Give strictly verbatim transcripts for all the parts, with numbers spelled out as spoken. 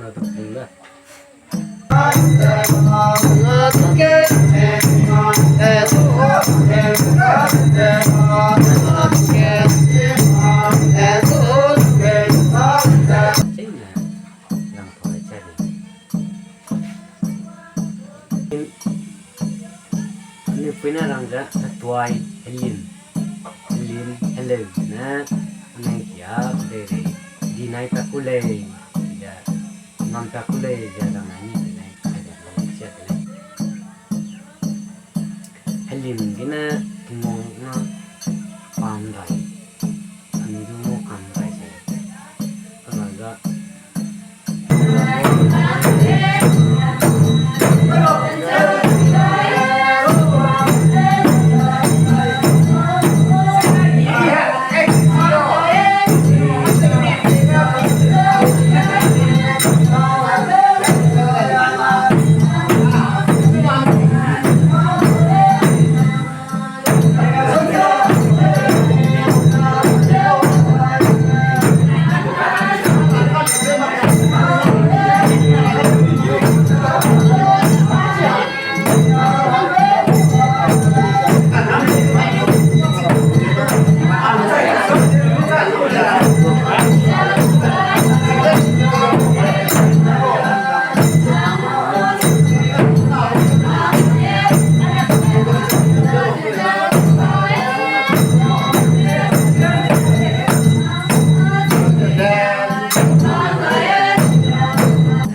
Anui pui ne rang ze, hetuai, helim, helim, heleu ne, anui kia, deirei, dinai pa ku lei, ze, ngam pa ku lei, ze, rang ai ni de lei, ai de lei, sia de lei. Helim gene, tingwang na, pam rai. Anui du ngau kam gai se. Kala ga.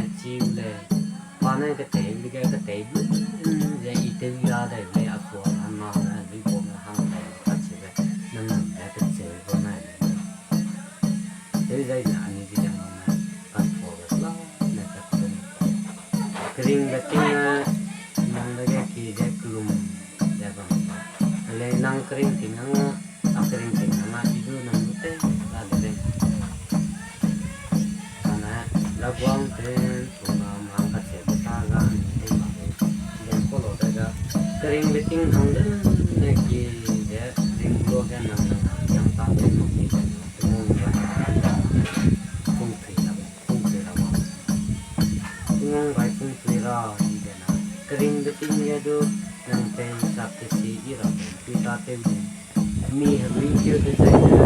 Achieve le. Pa ne ketei, dige ketei, ze i tew ya dai le, a sua na na, lui bom na hang dai, ka chi le, nang nang le, ketei bom na le. Tew zai na, ani di dang na, kan po le, la, ne ka po. Kering ge ting na, nang dage ki ze kelum, ze bam. Ale nang kering ting na, a kering ting na, i du nang du te, la de le. Kane, la guang ten, tuna ma ka che ta ga, ni te ma le. Den ko lo de ga, kering ge ting hang de, ne ki ze, ring lo ge nang nang, yang ta te mo ki ze, tumong ga, tung tui la, tung tui la ma. Tingwang bai tingtui ra i de na. Kering ge ting ge du, nang pei sak ke si i ra, pei ta tew de. Mi hebui keu de zai de.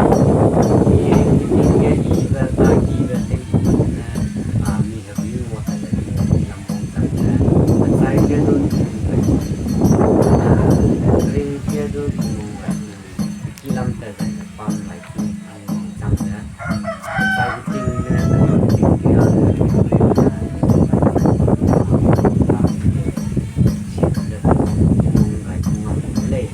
Mi ting ge i be ta ki be tew de na. A, mi hebui ngua ta de, mi lam bong ta de. Achai ge du, kering ge du, tingwang bai ting. Ki lam ta zai ne pam lai ki, ang chang ne. Sai ting ne, ting ki a ne, si de, nung gai kung ngam lei.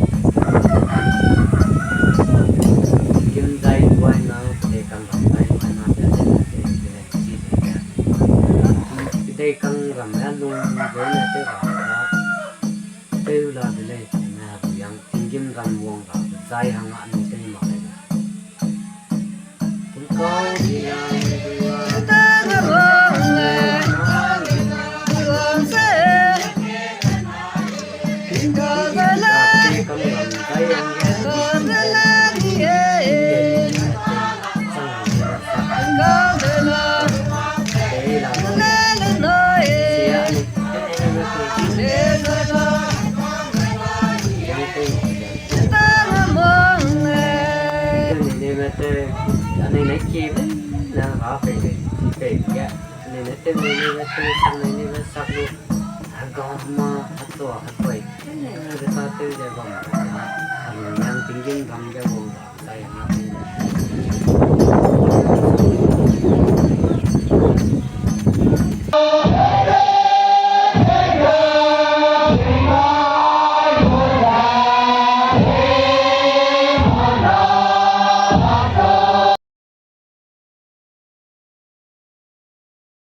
Kim zai wai na, de kam ram zai wai na, de de de de de si de de. Dei kang ram ne lung zai ne tew ra na. Tew la de lei, ne bu yang tinggîm ram wang ra, zai hang a ni tew mak lei. Tingkau di yang dua. Tingkau ram zai yang ge. Tinggîm ram ge wang ra, zai hang a